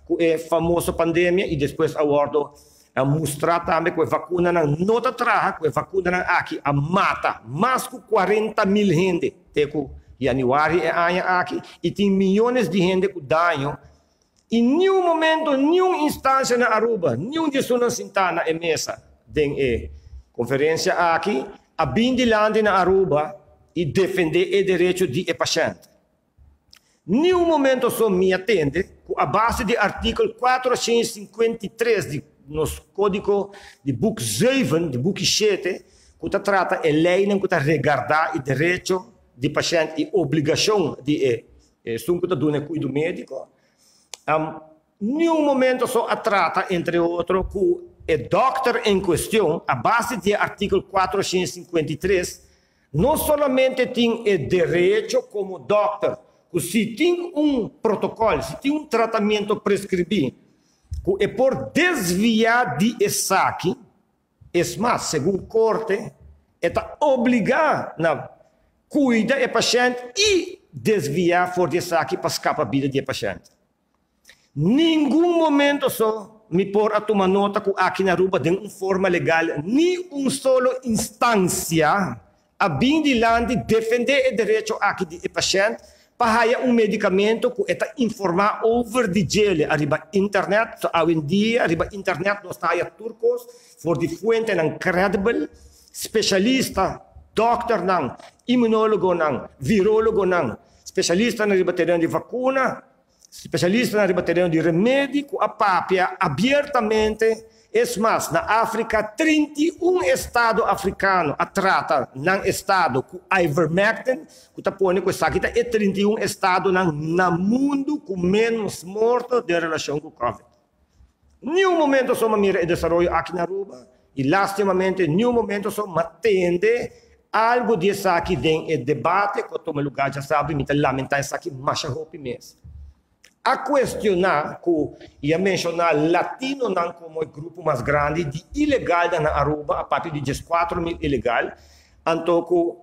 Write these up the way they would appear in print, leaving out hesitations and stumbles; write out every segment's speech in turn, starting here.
ku e famoso pandemia i despues a wòrdu mustra tambe ku e vakunanan no ta traha, ku e vakunanan aki a mata mas ku 40.000 hende te ku yanüari e aña aki i tin miyones di hende ku daño. I niun momento, niun instansia na Aruba, niun di esunnan sintá na e mesa den e konferensia aki a bin dilanti na Aruba i defendé e derecho di e pashènt. Niun momento so mi a tende ku a base di artíkel 453 di nos Kódigo di Boek 7, di Buki 7, ku ta trata e leinan ku ta regardá e derecho di pashènt i obligashon di e esun ku ta duna e kuido médiko, niun momento so a trata entre otro ku e dòkter en kuestion a base di e artíkel 453 no solamente tin e derecho komo dòkter ku si tin un protokòl, si tin un tratamentu preskribí ku e por desviá di esaki. Es mas, segun korte, e ta obligá na kuida e pashènt i desviá for di esaki pa skapa bida di e pashènt. Ningun momento so mi por a tuma nota ku aki na Aruba den un forma legal ni un solo instansia a bin dilanti defendé e derecho aki di e pashènt pa haya un medicamento cu e ta informa over di djele ariba internet. So awendia riba internet nos ta haya tur cos for di fuentenan credible, specialista, dokternan, immunologonan, virologonan, specialistanan riba tereno di vacuna, Spesialistanan riba tereno di remedi ku a papia abiertamente. Es mas, na Afrika 31 estado afrikano a trata nan estado ku ivermectin, ku ta pone ku esaki ta e 31 estadonan na mundu ku ménos morto den relashon ku covid. Niun momento so m'a mira e desaroyo aki na Aruba y lastimamente niun momento so m'a tende algo di esaki den e debate cu a tuma lugar djasabra y mi ta lamenta esaki masha hopi mes. A cuestiona cu y a menciona latinonan como e grupo mas grandi di ilegalnan na Aruba, a papia di 14.000 ilegal, anto cu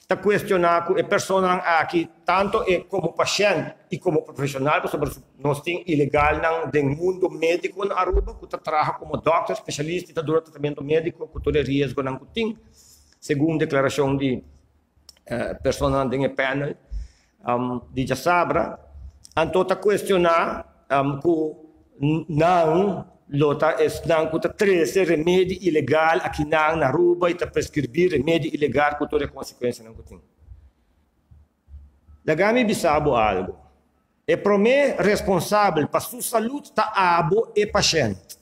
ta cuestiona cu e personanan aki, tanto e como pashent y como profesional, pasobra nos tin ilegalnan den mundo medico na Aruba cu ta traha como dokter, specialista y ta duna tratamento medico cu tur e riesgonan cu tin, segun declaracion di personanan den e panel di djasabra. Anto ta cuestiona cu nan lo ta esnan cu ta trece remedi ilegal akinan na Aruba y ta prescribi remedi ilegal cu tur e consecuencianan cu tin. Laga mi bisa bo algo, e prome responsabel pa su salud ta abo e pashent.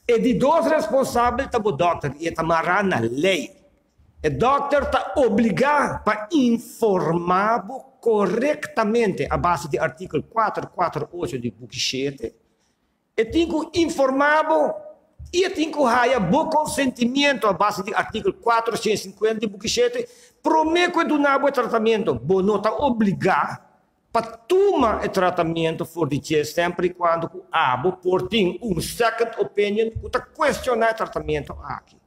E di dos responsabel ta bo dòkter i e ta mará na lei. E dòkter ta obligá pa informá bo korektamente a base di artíkel 448 di Buki 7. E tin ku informá bo i e tin ku haya bo konsentimiento a base di artíkel 450 di Buki 7 promé ku e duna bo e tratamentu. Bo no ta obligá pa tuma e tratamiento for di dje semper i kuando ku abo por tin un second opinion ku ta kuestioná e tratamiento aki.